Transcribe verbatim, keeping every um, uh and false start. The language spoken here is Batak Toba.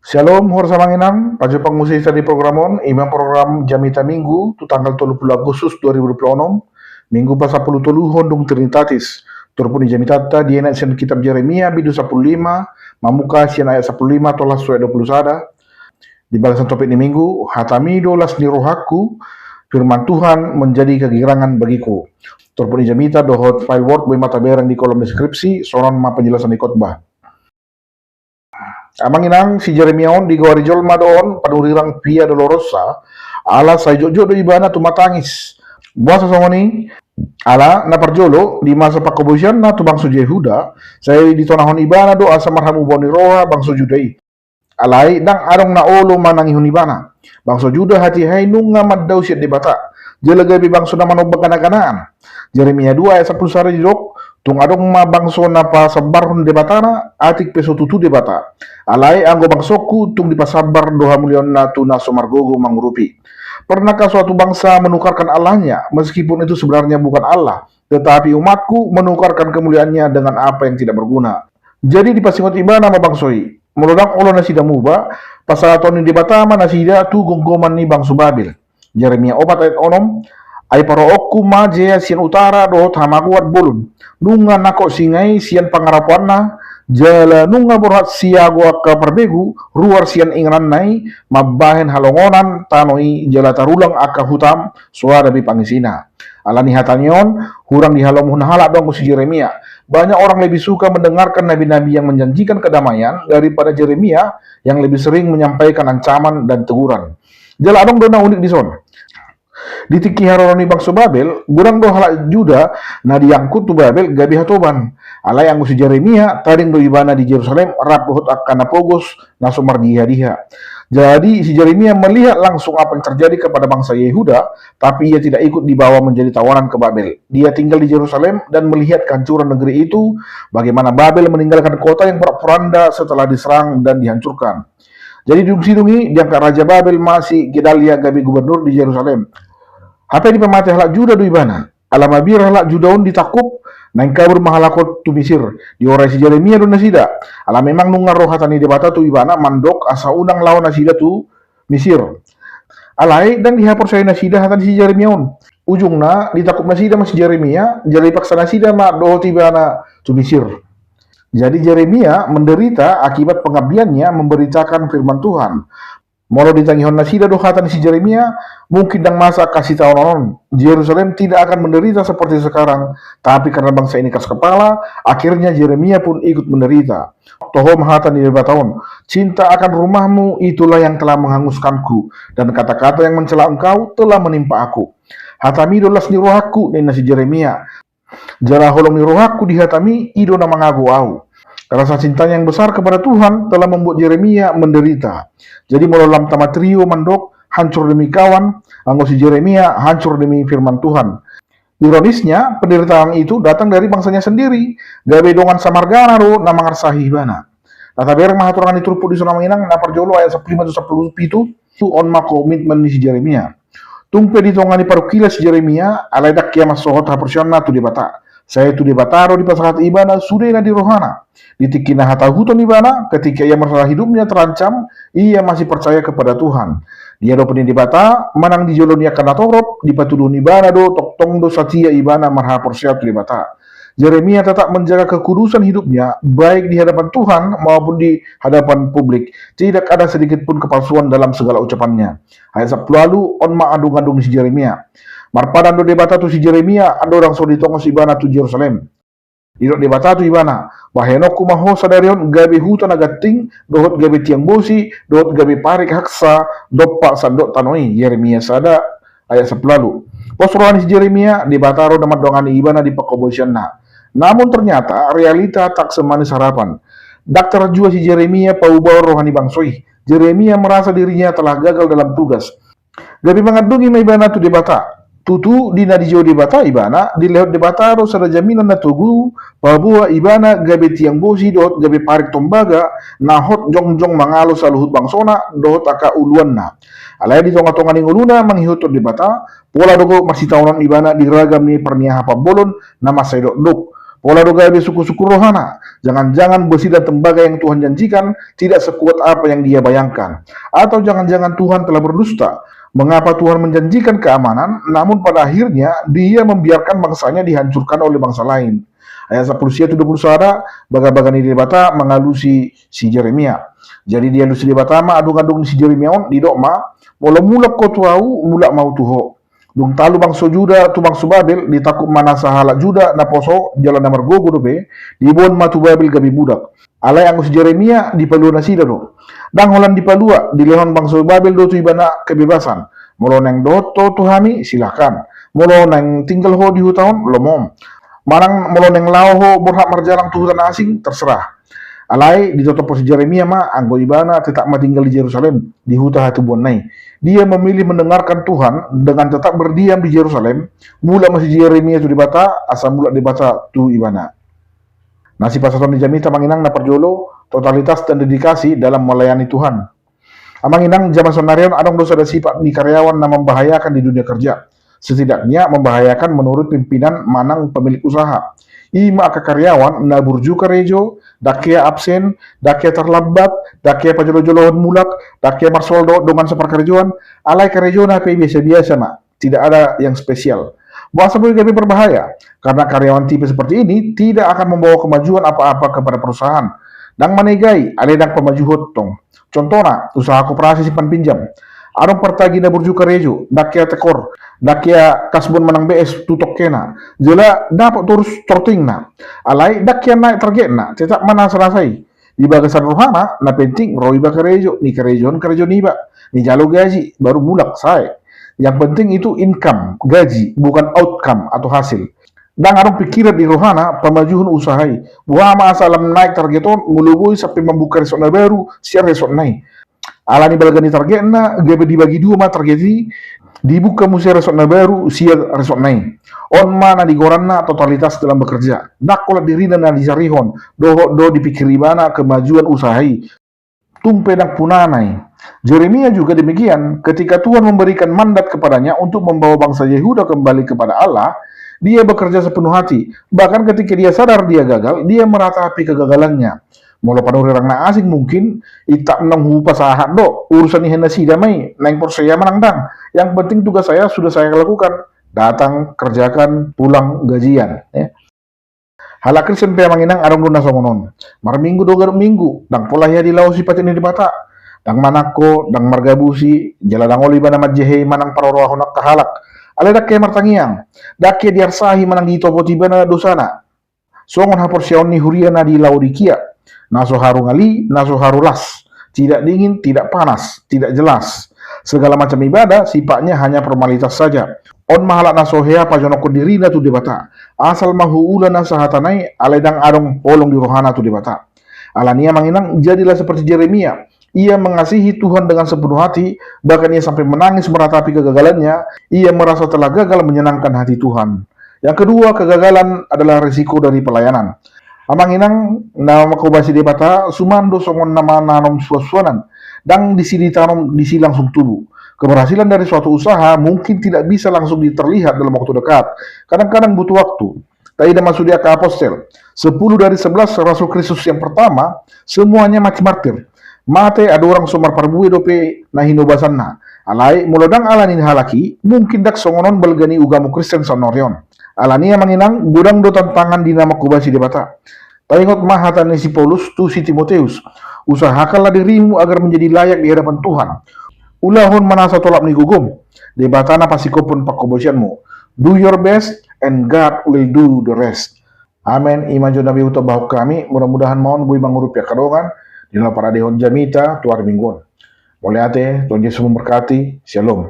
Shalom, horas amang inang, pajumpang muse hita di program on, ima program Jamita Minggu, tu tanggal tolu pulu Agustus dua ribu dua pulu onom, Minggu pasampulu tolu hondung Trinitatis. Turpuk ni jamitanta dienet sian kitab Jeremia, bindu sampulu lima, mamungka sian ayat sampulu lima, tolhas tu ayat dua pulu sada. Di bagasan topik ni Minggu, hatami do las ni rohangku, firman Tuhan menjadi kegirangan bagiku. Turpuk ni jamita dohot file Word boi ma tabereng di kolom deskripsi, songon on ma penjelasan ni khotbah. Amang inang, si Jeremia on digoari jolma do on panurirang Via Dolorosa, ala sai jotjot do ibana tumatangis. Boasa songon i? Ala na parjolo, di masa pangkobosionna tu bangso Jehuda, sai ditonahon ibana do asa marhamubaon ni roha bangso Juda i. Alai ndang adong na olo manangihon ibana. Bangso Juda hatiha i nunga mandao sian Debata, jala gabe bangso na manomba ganaganaan. Jeremia dua ayat sampulu sada didok, tung adong ma bangso na pasambarhon Debatana, atik pe so tutu Debata. Alai anggo bangsongku tung dipasambar do hamuliaonna tu na so margogo mangurupi. Pernahkah suatu bangsa menukarkan allahnya, meskipun itu sebenarnya bukan Allah, tetapi umatku menukarkan kemuliaannya dengan apa yang tidak berguna? Jadi dipasingot ibana ma bangso i, molo ndang olo nasida muba, pasahaton ni Debata ma nasida tu gomgoman ni bangso Babel. Jeremia opat ayat onom, ai paroonku ma jea sian utara dohot hamagoan bolon, nunga nangkok singa i sian pangarapoanna, jala nunga borhat siago angka parbegu, ruar sian ingananna i, mambahen halongonan tano i jala tarulang angka hutam, soada be pangisina. Ala ni hata ni on, hurang dihalomohon halak do anggo si Jeremia. Banyak orang lebih suka mendengarkan nabi-nabi yang menjanjikan kedamaian daripada Jeremia yang lebih sering menyampaikan ancaman dan teguran. Jala adong do na unik dison. Di tingki haroro ni bangso Babel, godang do halak Juda na diangkut tu Babel gabe hatoban. Alai anggo si Jeremia, tading do ibana di Jerusalem rap dohot angka na pogos na so mardiha-diha. Jadi si Jeremia melihat langsung apa yang terjadi kepada bangsa Yehuda, tapi ia tidak ikut dibawa menjadi tawanan ke Babel. Dia tinggal di Jerusalem dan melihat kehancuran negeri itu, bagaimana Babel meninggalkan kota yang porak-poranda setelah diserang dan dihancurkan. Jadi dung sidung i diangkat raja Babel ma si Gedalia gabe gubernur di Jerusalem. Hape dipamate halak Juda do ibana. Ala mabiar halak Juda on ditangkup, naeng kabur ma halak on tu Misir. Diorai si Jeremia do nasida. Ala memang nunga ro hata ni Debata tu ibana mandok asa unang laho nasida tu Misir. Alai ndang dihaporseai nasida hata ni si Jeremia on. Ujungna ditangkup nasida ma si Jeremia, jala dipaksa nasida ma dohot ibana tu Misir. Jadi Jeremia menderita akibat pengabdiannya memberitakan firman Tuhan. Molo ditangihon nasida do hata ni si Jeremia, mungkin ndang masa angka sitaonon on. Jerusalem tidak akan menderita seperti sekarang, tapi karena bangsa ini keras kepala, akhirnya Jeremia pun ikut menderita. Toho ma hata ni Debata on, cinta akan rumahmu itulah yang telah menghanguskanku, dan kata-kata yang mencela engkau telah menimpa aku. Hatami do las ni rohangku, ninna si Jeremia. Jala holong ni rohangku di hatami, i do na mangago ahu. Rasa cintanya yang besar kepada Tuhan telah membuat Jeremia menderita. Jadi molo lam tamatrio mandok, hancur demi kawan, anggo si Jeremia hancur demi firman Tuhan. Ironisnya, penderitaan itu datang dari bangsanya sendiri. Gabe dongan samargana do na mangarsahi ibana. Na tabereng ma hatorangan ni turpuk dison amang inang, na parjolo ayat sampulu lima tu sampulu pitu, tu on ma komitmen ni si Jeremia. Tung pe di tonga ni parungkilon si Jeremia, alai ndang ia mansohot haporseaonna tu Debata. Sai tu Debata do dipasahat ibana sude na di rohana. Di tingki na hatahuton ibana, ketika ia merasa hidupnya terancam, ia masih percaya kepada Tuhan. Di adopan ni Debata, manang di jolo ni angka na torop, dipatuduhon ibana do, tongtong do satia ibana marhaporseaon tu Debata. Jeremia tetap menjaga kekudusan hidupnya, baik di hadapan Tuhan maupun di hadapan publik. Tidak ada sedikit pun kepalsuan dalam segala ucapannya. Ayat sampulu ualu, on ma andung-andung ni si Jeremia. Marpadan do Debata tu si Jeremia, andorang so ditongos ibana tu Jerusalem. Didok Debata tu ibana, bahenonku ma ho sadari on gabe huta na ganting, dohot gabe tiang bosi, dohot gabe parik haksa, dompak sandok tano i. Jeremia sada ayat sampulu ualu. Pos roha ni si Jeremia, Debata do na mandongani ibana di pangkobosionna. Namun ternyata realita tak semanis harapan. Ndang tarjua si Jeremia paubahon roha ni bangso i. Jeremia merasa dirinya telah gagal dalam tugas. Gabe mangandungi ma ibana tu Debata. Tutu di na dijou Debata ibana, dilehon Debata do sada jaminan na togu, paboa ibana gabe tiang bosi dohot gabe parik tombaga, na hot jongjong mangalo saluhut bangsona dohot angka uluanna. Alai di tonga-tonga ni ngoluna mangihuthon Debata, pola do gok marsitaonon ibana di ragam ni parniahapan bolon na mansai dokdok. Pola do gabe sungkun-sungkun rohana. Jangan-jangan besi dan tembaga yang Tuhan janjikan tidak sekuat apa yang dia bayangkan. Atau jangan-jangan Tuhan telah berdusta. Mengapa Tuhan menjanjikan keamanan, namun pada akhirnya Dia membiarkan bangsanya dihancurkan oleh bangsa lain? Ayat sapuluh sia tu dua puluh sada, bagabaga ni Debata mangalusi si Jeremia. Jadi dialusi Debata ma andung-andung ni si Jeremia on, didok ma, molo mulak ho tu Ahu, mulak ma Ahu tu ho. Dung talu bangso Juda tu bangso Babel, ditangkup ma na sahalak Juda na poso jala na margogo dope, diboan ma tu Babel gabe budak. Alai anggo si Jeremia dipalua nasida do. Ndang holan dipalua, dilehon bangso Babel do tu ibana kebebasan. Molo naeng dohot ho tu hami, silahkan. Molo naeng tinggal ho di huta on, lomo. Manang molo naeng laho ho borhat marjalang tu huta na asing, terserah. Alai ditotop si Jeremia ma, anggo ibana tetap ma tinggal di Jerusalem, di huta hatubuanna i. Dia memilih mendengarkan Tuhan dengan tetap berdiam di Jerusalem. Mulak ma si Jeremia tu Debata, asa mulak Debata tu ibana. Na sipasahaton ni jamita, amang inang, na parjolo, totalitas dan dedikasi dalam melayani Tuhan. Amang inang, jaman saonari on adong do sada sipat ni karyawan na membahayakan di dunia kerja. Setidaknya membahayakan menurut pimpinan manang pemilik usaha. I ma angka karyawan na burju karejo, ndang hea absen, ndang hea tarlambat, ndang hea pajolo-jolohon mulak, ndang hea marsoal dohot dongan saparkarejoan, alai karejona pe biasa-biasa ma, tidak ada yang spesial. Boasa boi gabe berbahaya? Karena karyawan tipe seperti ini tidak akan membawa kemajuan apa-apa kepada perusahaan. Ndang manegai, alai ndang pamajuhon tong. Contohna, usaha koperasi simpan pinjam. Adong partagi na burju karejo, ndang hea tekor, ndang hea kasbon manang B S tu tongkena. Jala dapot torus tortingna. Alai ndang hea naek targetna, tetap ma na salasa i. Di bagasan rohana, na penting ro iba karejo, ni karejohon karejo niba, ni jalo gaji, baru mulak, sae. Yang penting itu income, gaji, bukan outcome atau hasil. Ndang adong pikiran di rohana pamajuhon usaha i. Boha ma asa lam naek target on, molo boi sampe mambuka resort na baru sian resort na i. Alani balga ni targetna, gabe dibagi dua ma target i, dibuka muse resort na baru sian resort na i. On ma na digoranna totalitas dalam bekerja. Ndang holan dirina na disarihon, dohot do dipikir ibana kemajuan usaha i. Tung pe ndang punana i. Jeremia juga demikian, ketika Tuhan memberikan mandat kepadanya untuk membawa bangsa Yehuda kembali kepada Allah, dia bekerja sepenuh hati. Bahkan ketika dia sadar dia gagal, dia meratapi kegagalannya. Molo panurirang na asing mungkin, itap nang hupasahat do, urusan ni nasida ma i, naeng porsea manang ndang. Yang penting tugas saya sudah saya lakukan, datang, kerjakan, pulang, gajian. Ya. Halak Kristen pe, amang inang, adong do na songon on. Marminggu dohot ganup minggu, ndang pola hea dilaosi patik ni Debata. Ndang manangko, ndang margabusi, jala ndang olo ibana manjehei manang paroroahon angka halak. Alai ndang hea martangiang, ndang hea diarsahi manang ditopoti ibana dosana. Songon haporseaon ni huria na di Laodikia, na so haru ngali, na so haru las, tidak dingin, tidak panas, tidak jelas. Segala macam ibadah sifatnya hanya formalitas saja. On ma halak na so hea pajonokhon dirina tu Debata. Asal ma huula nasa hatana i, alai ndang adong holong di rohana tu Debata. Alani i, amang inang, jadilah seperti Jeremia. Ia mengasihi Tuhan dengan sepenuh hati, bahkan ia sampai menangis meratapi kegagalannya. Ia merasa telah gagal menyenangkan hati Tuhan. Yang kedua, kegagalan adalah risiko dari pelayanan. Amang inang na mangkobasi Debata, suman do songon na mananom suan-suanan, ndang disi ditanom, disi langsung tubu. Keberhasilan dari suatu usaha mungkin tidak bisa langsung terlihat dalam waktu dekat. Kadang-kadang butuh waktu. Taida ma sude angka apostel. Sepuluh dari sebelas rasul Kristus yang pertama, semuanya mati martir. Mate andorang so marparbue dope na hinobasanna. Alai molo ndang alani halak i, mungkin ndang songon on balga ni ugamo Kristen saonari on. Alani i, amang inang, godang do tantangan di na mangkobasi Debata. Taingot ma hata ni si Paulus tu si Timoteus, usahakanlah dirimu agar menjadi layak di hadapan Tuhan. Ulahon ma nasa tolap ni gogom. Debata na pasingkophon pangkobasianmu. Do your best and God will do the rest. Amen. I ma jo na boi hutobahon hami, mudah-mudahan ma on boi mangurupi angka dongan di na paradehon jamita tu ari Minggu on. Mauliate, Tuhan Yesus memberkati. Shalom.